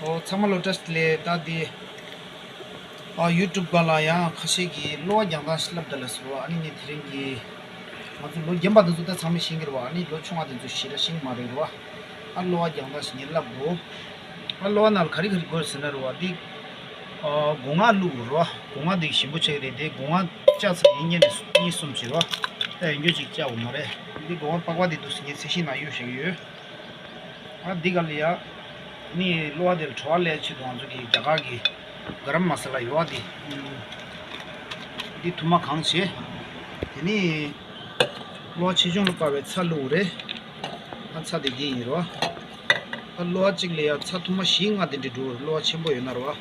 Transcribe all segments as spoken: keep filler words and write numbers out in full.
ཨོ་ཚང་མ་ལོ་བཀྲ་ཤིས་བདེ་ལེགས། ད་འདི་ཨ་ཡུ་ཊུབ་སྒང་ལ་ཡང་ཁ་ཤས་ཀྱིས་གློ་བ་རྒྱག་སྟངས་ཤིག་ལབ་ད་ལ་ཟེར་བ། ཨ་ནི་ངས་དེ་རིང་གི་ང་ཚོ་ལོ་རྒན་པ་དེ་ཚོ་ད་ཚང་མས་ཤེས་ཀྱི་རེད་བ། ཨ་ནི་ལོ་ཆུང་བ་དེ་ཚོ་ཞེ་དྲག་ཤེས་ཀྱི་མ་རེད་རེད་བ། ཨ་གློ་བ་རྒྱག་སྟངས་ཤིག་ངས་ལབ་དགོས། ཨ་གློ་བ་ནང་ལ་ག་རེ་ག་རེ་དགོས་ཟེར་ན་རེད་བ། འདི་ཨ་སྒོ་ང་བླུགས་དགོས་རེད་བ། སྒོ་ང་འདི་ཞིམ་པོ་ཆགས་ཀྱི་རེད། དེ་སྒོ་ང་བཅག་ཚར་ཡིན་ཉན་ནས་གཉིས་གསུམ་བྱེད་རེད་བ། ད་ཡོད་རྒྱུ་ཅིག་བཅག་དགོས་མ་རེད། འདི་སྒོ་ང་པགས་པ་འདི་འདུག་ཟེར་ངས་ཚད་གཞི་ནང་གཡུག་བཞག་གི་ཡོད། ཨ་འདི་ག་ལ་ཡ། ནི་གློ་བ་དེར་བྲོ་བ་ལས་ཆེད་དུ་ང་ཚོ་གི་རྒྱ་གར་གྱི་ག་རམ་མ་ས་ལ་ཡོད་བ་འདི། འདི་ཐུར་མ་གང་བྱེད། དེ་ནི་གློ་བ་ཆེ་ཆུང་ལ་དཔག་པའི་ཚྭ་བླུགས་རེད། ཨ་ཚྭ་དེ་འདི་ཡིན་རོ། ཨ་གློ་བ་གཅིག་ལ་ཡ་ཚྭ་ཐུར་མ་བཞི་ལྔ་དེ་འདྲ་འགྲོ་རེད། གློ་བ་ཆེན་པོ་ཡོད་ན་རོ།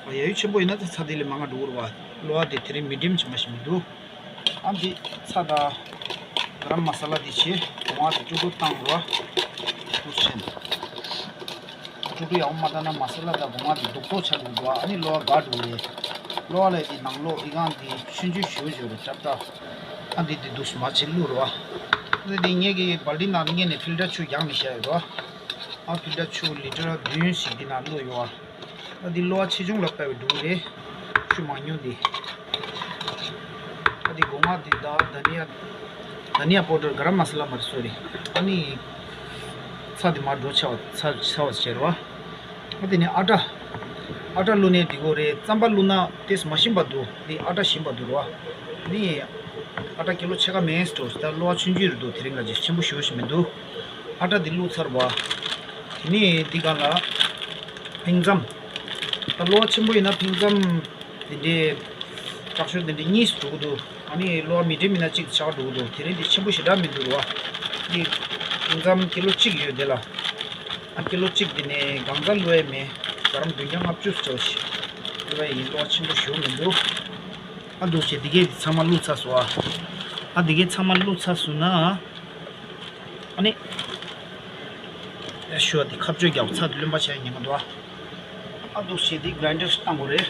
ཨ་ཡ་ཡུ་ཆེན་པོ་ཡིན་ན་ཚྭ་དེ་ལས་མང་ང་འགྲོ་རོ། གློ་བ་དེ་དེ་རིང་མི་ཌིམ་ཆེ་མ་ཞིག་མི་འདུག་ཨ་འདི་ཚྭ་དང་ག་རམ་མ་ས་ལ་འདི་བྱེད། གོང་བ་དེ་ཀྲུག་ཀྲུག་བཏང་རོ། ཀྲུག་ཆེན། ཀྲུག་ཀྲུག་ཡག་པོ་མ་བཏང་ན་མ་ས་ལ་དང་གོང་བ་དེ་རྡོག་རྡོག་ཆགས་འགྲོ་འདུག་ཨ་ནི་གློ་བ་འགག་འགྲོ་རེད། གློ་བ་ལ་དེ་ནང་ལོགས་ཨི་ཁང་དེ་ཆུང་ཆུང་ཞུ་ཞུ་རེད་ཀྲབ་ཀྲབ། ཨ་འདི་དེ་འདུག་མ་བྱེད་བླུག་རོ། ཨ་འདི་ངེད་ཀྱི་བལ་ཏི་ནང་ངེད་ནས་ཕིལ་ཊར་ཆུ་རྒྱག་ནས་བཞག་ཡོད་རོ། ཨ་ཕིལ་ཊར་ཆུ་ལི་ཊར་བདུན་ཞིག་འདི་ནང་བླུག་ཡོད་ཨ། ཨ་འདི་གློ་བ་ཆེ་ཆུང་ལ་དཔག་པའི་འབྲུ་རེད། ཆུ་མང་ཉུང་འདི། ཨ་འདི་སྒོ་ང་འདི་ད་དྷ་ནི་ཡ། དྷ་ནི་ཡ་པའུ་ཌར་ག་རམ་མ་ས་ལ་མ་རེད་སོ་རེད། ཨ་ནི་ཚྭ་འདི་མར་འགྲོ་ཆ་བ་ཚྭ་ཚྭ་བ་བྱེད་རོ། ཨ་འདི་ནི་ཨ་ཊ། ཨ་ཊ་བླུགས་ནས་འདི་གོ་རེད། རྩམ་པ་བླུགས་ན་ཏེས་མ་ཞིམ་པ་འདུག་འདི་ཨ་ཊ་ཞིམ་པ་འདུག་རོ། ཨ་ནི་ཨ་ཊ་ཀི་ལོ་ཕྱེད་ཀ་མེད་སྤྲོ་ད་གློ་བ་ཆུང་ཆུང་རེད་འདུག་དེ་རིང་ང་ཅིག་ཆེན་པོ་ཞེ་པོ་ཞིག་མི་འདུག་ཨ་ཊ་འདི་བླུགས་ཚར་བ། དེ་ནི་འདི་ག་ལ། ཕིང་རྩམ། ད་གློ་བ་ཆེན་པོ་ཡིན་ན་ཕིང་རྩམ། དེ་འདྲའི་ལྕགས་ཤོག་དེ་འདྲའི་གཉིས་སུ་འགྲོ་གི་འདུག་ཨ་ནི་གློ་བ་མི་ཌིམ་ཡིན་ན་གཅིག་ཆགས་འགྲོ་གི་འདུག་དེ་རིང་འདི་ཆེན་པོ་ཞེ་དྲག་མི་འདུག་རོ། འདི་ཕིང་རྩམ་ཀི་ལོ་གཅིག་ཡོད་དེ་ལ། ཨ་ཀི་ལོ་གཅིག་དེ་ནས་གང་ཚ་བླུགས་ཡས་མེད། ག་རམ་བདུན་བརྒྱ་ལྔ་བཅུ་ཙམ་ཞིག་བླུགས་ཡས་ཡིན། གློ་བ་ཆེན་པོ་ཞེ་པོ་མི་འདུག་ཨ་འདུག་བྱས་འདི་གས་ཚང་མ་བླུགས་ཚར་སོང་ཨ། ཨ་འདི་གས་ཚང་མ་བླུགས་ཚར་སོང་ན། ཨ་ནི། ཨེ་ཤོ་འདི་ཁ་གཅོད་རྒྱག་ཚྭ་འདི་རློན་པ་ཆགས་ཉེན་ཁ་འདུག་ཨ། ཨ་འདུག་བྱས་འདི་གྷ་རའིན་ཌར་བཏང་དགོས་རེད།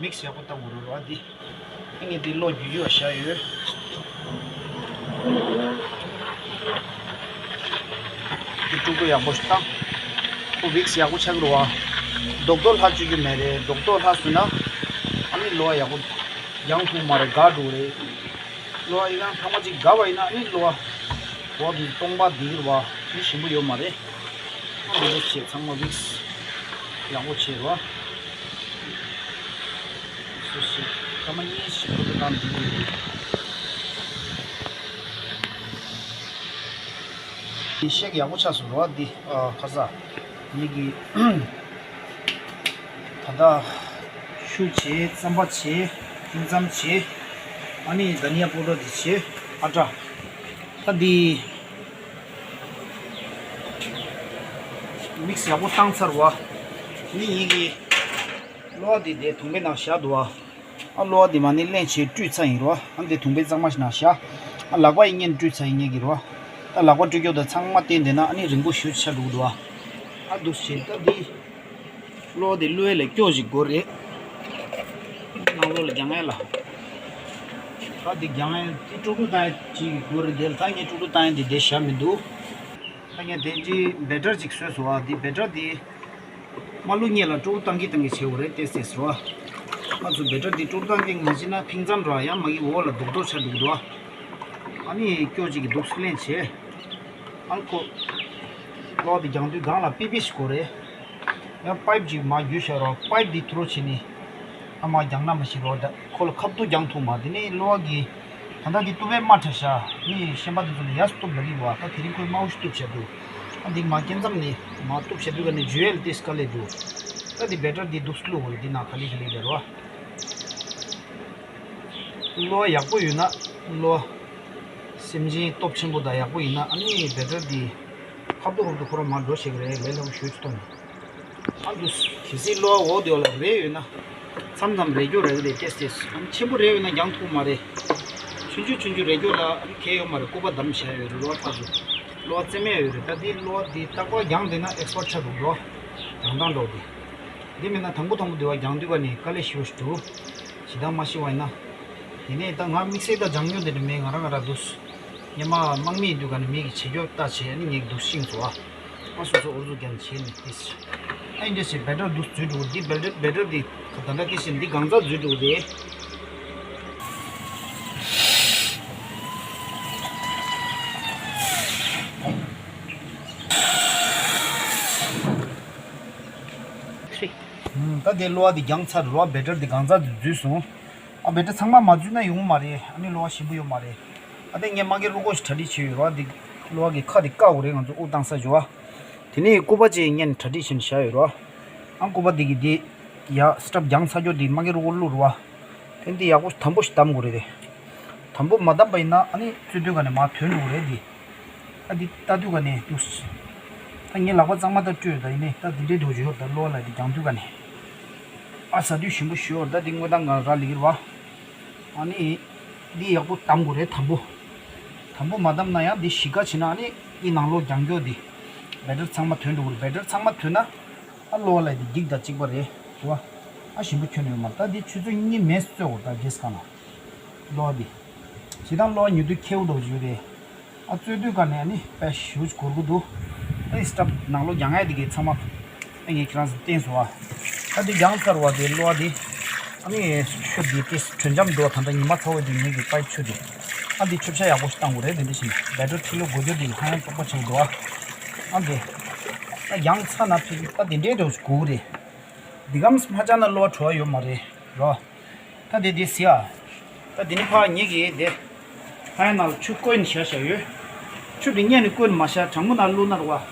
མིག་སི་ཡག་པོ་བཏང་དགོས་རེད་རོ་ཨ་འདི། ཨ་ངས་འདི་གློ་རྒྱུ་རྒྱུ་བ་བཞག་ཡོད། འདི་ཀྲུག་ཀྲུག་ཡག་པོ་ཞིག་བཏང་། ཁོ་མིག་སི་ཡག་པོ་ཆགས་ཀྱི་རེད་བ། རྡོག་རྡོག་ལྷག་བཅུག་རྒྱུ་མེད་རེད། རྡོག་རྡོག་ལྷག་སོང་ན། ཨ་ནི་གློ་བ་ཡག་པོ་ཡང་ཐུག་མ་རེད། འགག་འགྲོ་རེད། གློ་བ་ཡི་རང་ཐང་མ་གཅིག་འགག་པ་ཡིན་ན་ཨ་ནི་གློ་བ། འོག་གི་སྟོང་པ་འདི་རེད་བ། མི་ཞིམ་པོ་ཡོད་མ་རེད། ཨ་འདི་འདྲ་བྱས་ཚང་མ་མིག་སི་ཡག་པོ་བྱས་རོ། སུ་ཞིག་སྐར་མ་གཉིས་ཤིག་ཁུར་དུ་བཏང་འདི་འདི་ཤེག་ཡག་པོ་ཆགས་སོང་རོ་འདི། ཨ་ཁ་ས་ངེད་ཀྱི་ད་ལྟ་ཆུ་བྱས། རྩམ་པ་བྱས། ཕིང་རྩམ་བྱས། ཨ་ནི་དྷ་ནི་ཡ་པོ་ཌར་འདི་བྱས། ཨ་ཊ། ད་འདི། མིག་སི་ཡག་པོ་བཏང་ཚར་བ། ནི་ཡིན་གི། གློ་བ་འདི་དེ་དུང་པའི་ནང་བཞག་འདུག་བ། ཨ་གློ་བ་འདི་མ་ནི་ལེན་བྱས་བཀྲུས་ཚར་ཡིན་རོ། ཨ་འདི་དུང་པའི་གཙང་མ་ཞིག་ནང་བཞག་ཨ་ལག་པ་ཡིན་ངན་བཀྲུས་ཚར་ཡིན་ངེད་ཀྱི་རོ། ད་ལག་པ་བཀྲུས་སྐྱོབ་དང་ཚང་མ་བསྟན་བསྡད་ན་ཨ་ནི་རིང་པོ་ཞུ་ཆ་འགྲོ་གི་འདུག་བ། ཨ་འདུག་བྱས་ད་འདི། གློ་བ་འདི་བླུགས་ཡས་ལ་སྐྱོགས་ཤིག་དགོས་རེད། ནང་ལོགས་ལ་རྒྱང་ཡས་ལ། ད་འདི་རྒྱང་ཡས་འདི་ཀྲུག་ཀྲུག་བཏང་ཡས་ཅིག་དགོས་རེད། དེ་ལ་ད་ངས་ཀྲུག་ཀྲུག་བཏང་ཡས་འདི་བསྡད་བཞག་མི་འདུག་ད་ངས་དེ་ཅི་བེ་ཊར་ཅིག་བཟོས་སོང་བ། འདི་བེ་ཊར་འདི་མ་བླུགས་སྔོན་ལ་ཀྲུག་ཀྲུག་བཏང་གི་བཏང་གི་བྱེད་དགོས་རེད་ཏེ་ཟེར་སོང་བ། ང་ཚོ་བེ་ཊར་འདི་ཀྲུག་ཀྲུག་བཏང་གི་མ་བྱས་ན་ཕིང་རྩམ་འདྲ་ཡང་མ་གི་འོག་ལ་རྡོག་རྡོག་ཆགས་འདུག་འདུག་ཨ་ནི་སྐྱོགས་ཅིག་གི་རྡོག་སུ་ལེན་བྱས། ཨ་ཁོ། གློག་དེ་རྒྱང་དུས་སྒང་ལ་པི་པི་ཞིག་དགོས་རེད། ཡང་པའིབ་ཅིག་མར་བརྒྱུད་བཞག་རོགས། པའིབ་འདི་ཐུ་རོ་བྱས་ནས་ཨ་མར་རྒྱང་ན་མ་ཤི་རོགས། ད་ཁོ་ལ་ཁ་བཏུབ་རྒྱང་ཐུག་མ། དེ་ནས་གློག་གི་ད་ལྟ་འདི་གཏུབ་པའི་དམའ་དྲགས་ཤག་ནི་ཤན་པ་དེ་ཚོ་ལ་ཡར་གཏུབ་ལ་གི་བ། ད་དེ་རིང་ཁོས་དམའ་བོ་ཞིག་གཏུབ་བྱས་འདུག་ཨ་འདི་མར་སྐྱེ་མཚམས་ནས་མར་གཏུབ་བྱས་འདུག་ག་ནས་འཇུ་ཡས་ལ་ཏིས་དཀའ་ལས་འདུག་ད་འདི་བེ་ཊར་འདི་འདུག་སླུ་བོ་རེད། འདི་ནང་ག་ལེ་ག་ལེ་རེད་རོ། གློག་ཡག་པོ་ཡོད་ན་གློག་སེམས་ཅན་སྟོབས་ཆེན་པོ་དང་ཡག་པོ་ཡིན་ན་ཨ་ནི་བེ་ཊར་འདི་ཁ་བཏུབ་ཁ་བཏུབ་ཁོ་རང་མར་འགྲོ་བྱེད་ཀྱི་རེད། ལས་སླ་པོ་ཞེ་པོ་ཅིག་མཐོང་། ཨ་འདུག་གལ་སྲིད་གློག་འོག་དེ་བ་ལ་རེག་ཡོད་ན་མཚམས་མཚམས་རེག་སྐྱོ་རེག་རེད་ཏེས་ཏེས། ཨ་ཆེན་པོ་རེག་ཡོད་ན་རྒྱང་ཐུག་མ་རེད། ཆུང་ཆུང་ཆུང་ཆུང་རེག་སྐྱོ་ལ་ཨ་ནི་གལ་ཡོད་མ་རེད། སྐུད་པ་བསྡམས་བཞག་ཡོད་རེད་གློག་ཕར་ཚུར། གློག་རྩེ་མེད་ཡོད་རེད། ད་འདི་གློག་འདི་རྟག་པར་རྒྱང་བསྡད་ན་ཨེགས་པར་ཆགས་འདུག་གློག་རྒྱང་ཐག་འགྲོ་འདི། འདི་མིན་ན་དང་པོ་དང་པོ་དེ་བ་རྒྱང་མཐུད་པ་ནི་དཀའ་ལས་ཞེ་པོ་ཞིག་འདུག་ཇི་ལྟར་མ་ཤི་བ་ཡིན་ན། དེ་ནས་ད་ང་དམིགས་བསལ་ད་སྦྱང་མྱོང་དེ་འདྲ་མེད། ང་རང་ང་རང་འདུག་སྔོན་མ་དམག་མི་ཡིན་དུས་ག་ནས་མི་གི་བྱེད་སྐྱོ་ལྟ་བྱས་ནི་ངས་འདུག་ཤིང་བཟོ་བ། ང་སོ་སོ་ཨོར་ཟུག་རྒྱབ་བྱས་ནས་ཏིས། ཨ་ ཨིན་འདྲ་ཞིག་བེ་ཊར་འདུག་འཛུལ་འགྲོ་འདི་བེ་ཊར་བེ་ཊར་འདི་ད་ལྟ་ཀི་ཤིན་འདི་གང་ཚ་འཛུལ་འགྲོ་རེད། ད་དེ་གློ་བ་འདི་རྒྱང་ཚར་རོ། བེ་ཊར་འདི་གང་ཚ་འཛུལ་སོང་། ཨ་བེ་ཊར་ཚང་མ་མ་འཛུལ་ན་ཡོང་མ་རེད། ཨ་ནི་གློ་བ་ཞིམ་པོ་ཡོད་མ་རེད། ཨ་དེ་ངས་མ་གི་རུ་ཀོ་ཞིག་གྲ་སྒྲིག་བྱས་ཡོད་རོ། འདི་གློ་བ་གི་ཁ་འདི་བཀག་དགོས་རེད། ང་ཚོ་དབུགས་བཏང་ས་འཇོ་བ། དེ་ནས་སྐུད་པ་ཅིག་ངས་ནི་གྲ་སྒྲིག་བྱས་ནས་བཞག་ཡོད་རོ། ཨང་སྐུད་པ་འདི་གི་འདི་ཡ་སི་ཊབ་རྒྱང་ཚ་རྒྱུ་འདི་མ་གི་རུ་ཀོ་བླུགས་རོ། དེ་འདི་ཡག་པོ་དམ་པོ་ཞིག་བསྡམ་དགོས་རེད་དེ། དམ་པོ་མ་བསྡམས་པ་ཡིན་ན་ཨ་ནི་རྩོད་དུས་ག་ནས་མར་ཐོན་འགྲོ་གི་རེད་འདི། ཨ་འདི་ལྟ་དུས་ག་ནས་འདུག་ད་ངའི་ལག་པ་གཙང་མ་ད་སྤྲོད་ད་ཡིན་ནས་ད་འདི་འདྲའི་འགྲོ་བྱོས་ད་གློ་བ་ལ་འདི་རྒྱང་དུས་ག་ནས། ཨ་ཟ་དུས་ཞིམ་པོ་ཞུ་འོར་ད་འདི་དངོས་དང་གང་ར་ལི་གི་ར། ཨ་ནི་འདི་ཡག་པོ་བསྡམ་དགོས་རེད་དམ་པོ། དམ་པོ་མ་བསྡམས་ན་ཡང་འདི་གཞིས་ཀ་ཕྱིན་ན་ཨ་ནི་འདི་ནང་ལོགས་རྒྱང་སྐྱོད་འདི། བེ་ཊར་ཚང་མ་ཐོན་འགྲོ་གི་རེད། བེ་ཊར་ཚང་མ་ཐོན་ན། ཨ་གློ་བ་ལ་དེ་འགྱིག་དང་གཅིག་པ་རེད་དོ། ཨ་ཞིམ་པོ་ཁྱོན་ནས་ཡོད་མ་རེད། ད་དེ་ཆུ་ཚོད་གཉིས་མེད་རྩོད་འོ་ད་གེས་གང་ལ། གློ་བ་དེ། ཞེ་སྡང་གློ་བ་ཉོ་དུས་ཁེའུ་འདྲ་བོ་ཞིག་རེད། ཨ་རྩོད་དུས་ག་ནས་ཨ་ནི་དཔེ་ཞེ་པོ་ཅིག་འགོར་གི་འདུག་ཨ་ནི་སི་ཊབ་ནང་ལོགས་རྒྱང་ཡ་དེ་གའི་ཚང་མ་ཨ་ངས་ཁྱེད་རང་ཚོ་བསྟན་སོང་ཨ། ད་དེ་རྒྱང་ཚར་བ་དེ་གློ་བ་དེ། ཨ་ནི་ཆུ་དེ་དེ་དྲོད་འཇམ་འདུག་ད་ལྟ་ཉི་མ་ཚ་བོ་དེ་ངེད་ཀྱི་པའི་ཆུ་དེ། ཨ་འདི་ཆུ་བྱ་ཡག་པོ་ཞིག་བཏང་དགོས་རེད། དེ་འདྲ་བྱས་ནས་བེ་ཊར་ཁྲི་ལོ་འགོར་རྒྱུ་དེ་ཧ་ཡང་དོགས་པ་ཆེན་པོ་འདུག་ཨ། ཨ་འདི། ད་རྒྱང་ཚ་ན་ཕི་ད་དེ་འདྲའི་འདྲ་བོ་ཞིག་དགོས་ཀྱི་རེད། འདི་གམ་མ་བཅག་ན་གློ་བ་བྲོ་བ་ཡོད་མ་རེད་རོ། ད་དེ་དེ་ཟེར་ཨ། ད་དེ་ནི་ཕ་ངེད་ཀྱིས་དེ། ཕ་ཡ་ནང་ལ་ཆུ་བསྐོལ་ནས་བཞག་བཞག་ཡོད། ཆུ་དེ་སྔོན་ནས་བསྐོལ་ནས་མ་བཞག་གྲང་མོ་ནང་བླུགས་ན་རོ་བ།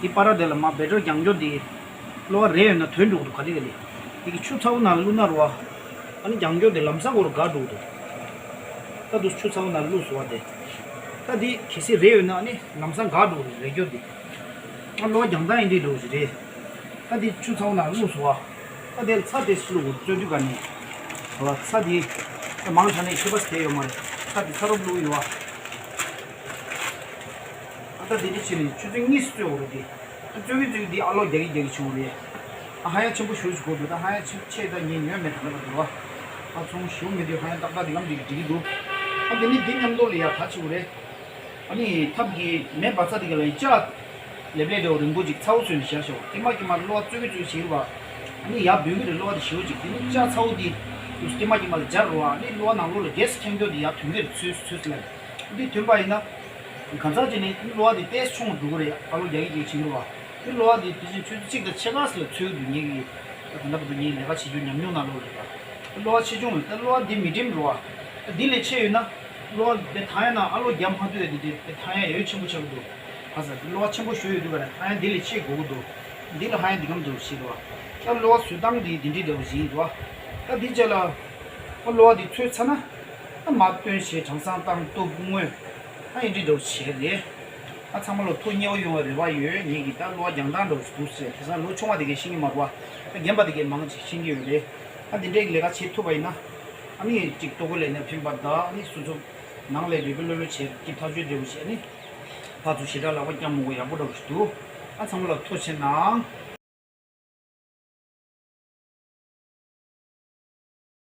དེ་པ་ར་དེ་ལ་མ་བེ་ཊར་རྒྱང་སྐྱོད་དེ། གློ་བ་རེ་ཡོད་ན་ཐོན་འགྲོ་གི་འདུག་ག་རེ་ག་རེ། དེ་གི་ཆུ་ཚ་བོ་ནང་ལ་བླུགས་ན་རོ་བ། ཨ་ནི་རྒྱང་སྐྱོད་དེ་ལམ་སང་གོ་རུ་འགག་འགྲོ་གི་འདུག་ད་དུ་ཆུ་ཚ་བོ་ནང་བླུགས་སོང་བ་དེ། ད་དེ་གལ་སྲིད་རེ་ཡོད་ན་ཨ་ནི་ལམ་སང་འགག་འགྲོ་གི་རེད་རྒྱོ་དེ། ཨ་གློ་བ་རྒྱང་ཐག་ཡིན་དེ་འགྲོ་གི་རེད། ད་འདི་ཆུ་ཚ་བོ་ནང་བླུགས་སོང་བ། ད་འདིར་ཚྭ་དེ་བླུགས་དགོས་རྩོད་དུས་ག་ནས། ལ་ཚྭ་འདི། ད་མང་ཆ་ནས་ཤེས་པ་དེ་ཡོད་མ་རེད། ཚྭ་འདི་ཚྭ་རོབ་བླུགས་ཡོད་བ། ཨ་ད་འདི་འདི་ཕྱིར་ནས་ཆུ་ཚོད་གཉིས་སུ་རྩོད་དགོས་རེད་དེ། ཨ་རྩོད་ཀྱི་རྩོད་ཀྱི་འདི་ཨ་ལོ་རྒྱག་གི་རྒྱག་གི་བྱུང་རེད། ཨ་ཧ་ཡ་ཆེན་པོ་ཞུ་ཞུ་དགོས་འདུག་ད་ཧ་ཡ་ཆེ་ཆེ་ད་ངས་ཉོས་མེད་ད་ལ་བ་འདུག་བ། ཨ་ཚོང་ཞུ་མི་འདུག་ཧ་ཡ་ཏག་ཏག་འདི་གམ་འདི་འགྲིག་གི་འདུག་ཨ་འདི་ནི་འདི་མཉམ་དུ་ལ་ཡ་ད་ཆེ་བོ་རེད། ཨ་ནི་ཐབ་ཀྱི་མེ་འབར་ས་དེ་ག་ལ་ཡི་ལྕགས་ལེབ་ལེབ་འདྲ་བོ་རིང་པོ་ཅིག་ཚ་བོ་བཟོས་ནས་བཞག་ཤོག་ཀྱེ་མ་ཀྱེ་མ་གློ་བ་བཙོས་ཀྱི་བཙོས་བྱེད་རུ་བ། ཨ་ནི་ཡར་འབུད་ཀྱི་རེད་གློ་བ་དེ་ཞེ་བོ་ཅིག་དེ་ནི་ལྕགས་ཚ་བོ་དེ་ཀྱེ་མ་ཀྱེ་མ་ལ་སྦྱར་རུ་བ། ཨ་ནི་གློ་བ་ནང་ལོགས་ལ་གེ་སི་ཁེངས་སྐྱོ་དེ་ཡར་ཐོན་གྱི་རེད་ཚོས་ཚོས་ལ། འདི་ཐོན་པ་ཡིན་ན། གང་ཟག་ཅིག་ནི་གློ་བ་དེ་ཏོག་ཙམ་ཆུང་འགྲོ་གི་རེད་ཨ་ལོ་རྒྱག་གི་རྒྱག་བྱེད་ཀྱི་རུ་བ། དེ་གློ་བ་དེ་དེ་བཞིན་ཆུ་ཚོད་གཅིག་དང་ཕྱེད་ཀ་ཙམ་ལ་ཚོས་ཀྱི་འདུག་ངེད་ཀྱི། ད་ད་ལྟ་བར་དུ་ངའི་ལས་ཀ་བྱེད་རྒྱུ་ཉམས་མྱོང་ནང་ལོགས་རེད་ད། གློ་བ་ཆེ་ཆུང་ལ་ད་གློ་བ་འདི་མི་འགྲིམ་རུ་བ། ད་འདི་ལས་ཆེ་ཡོད་ན། གློ་བ་དེ་ཐང་ཡ་ན་ཨ་ལོ་རྒྱ་མ་ཐུ་ཡ་དེ་དེ་དེ་ཐང་ཡ་ཡོད་ཆེན་པོ་ཆགས་ཀྱི་འདུག་ཁ་ས་དེ་གློ་བ་ཆེན་པོ་ཞུ་ཡོད་དུས་ག་རེ་ཐང་ཡ་འདི་ལས་ཆེ་དགོས་ཀྱི་འདུག་འདི་ལ་ཧ་ཡ་འདི་གམ་འདུག་ཞེས་རུ་བ། ད་གློ་བ་བཟོས་སྟངས་འདི་འདི་འདྲི་འདྲ་བོ་ཞིག་ཡིན་འདུག་ད་འདི་རྗེས་ལ། ཨ་གློ་བ་འདི་ཚོས་ཚ་ན། ཨ་མ་སྟོན་བྱས་གྲང་སང་བཏང་གཏུབ་བརྔོས། ཨ་ཡིན་འདྲི་འདྲ་བོ་བྱས་རེད། ཨ་ཚང་མ་ལ་ཐུགས་མཉེས་པོ་ཡོང་བའི་རེ་བ་ཡོད། ངེད་ཀྱིས་ད་གློ་བ་རྒྱང་ཐག་འདྲ་བོ་ཞིག་འདུག་ཟེར་དེང་སང་ལོ་ཆུང་བ་དེ་གས་ཤེས་ཀྱི་མ་རེད་བ། ཨ་རྒན་པ་དེ་གས་མང་ཆེ་ཤེས་ཀྱི་ཡོད་རེད། ཨ་འདི་འདྲའི་ལས་ཀ་བྱེད་ཐུབ་པ་ཡིན་ན། ཨ་ནི་ཅིག་ལྟོ་གོས་ལེན་ནས་ཕན་པ་དང་ཨ་ནི་སོ་སོ་ནང་ལས་རེ་བེ་ལོ་ལོ་བྱས་སྐྱིད་ཐག་ཆོད་འདྲ་བོ་བྱས་ཨ་ནི། ཕར་ཚུར་ཞེ་དྲག་ལག་པ་བརྐྱང་མི་དགོས་ཡག་པོ་འདྲ་བོ་ཞིག་འདུག་ཨ་ཚང་མ་ལ་ཐུགས་རྗེ་གནང་།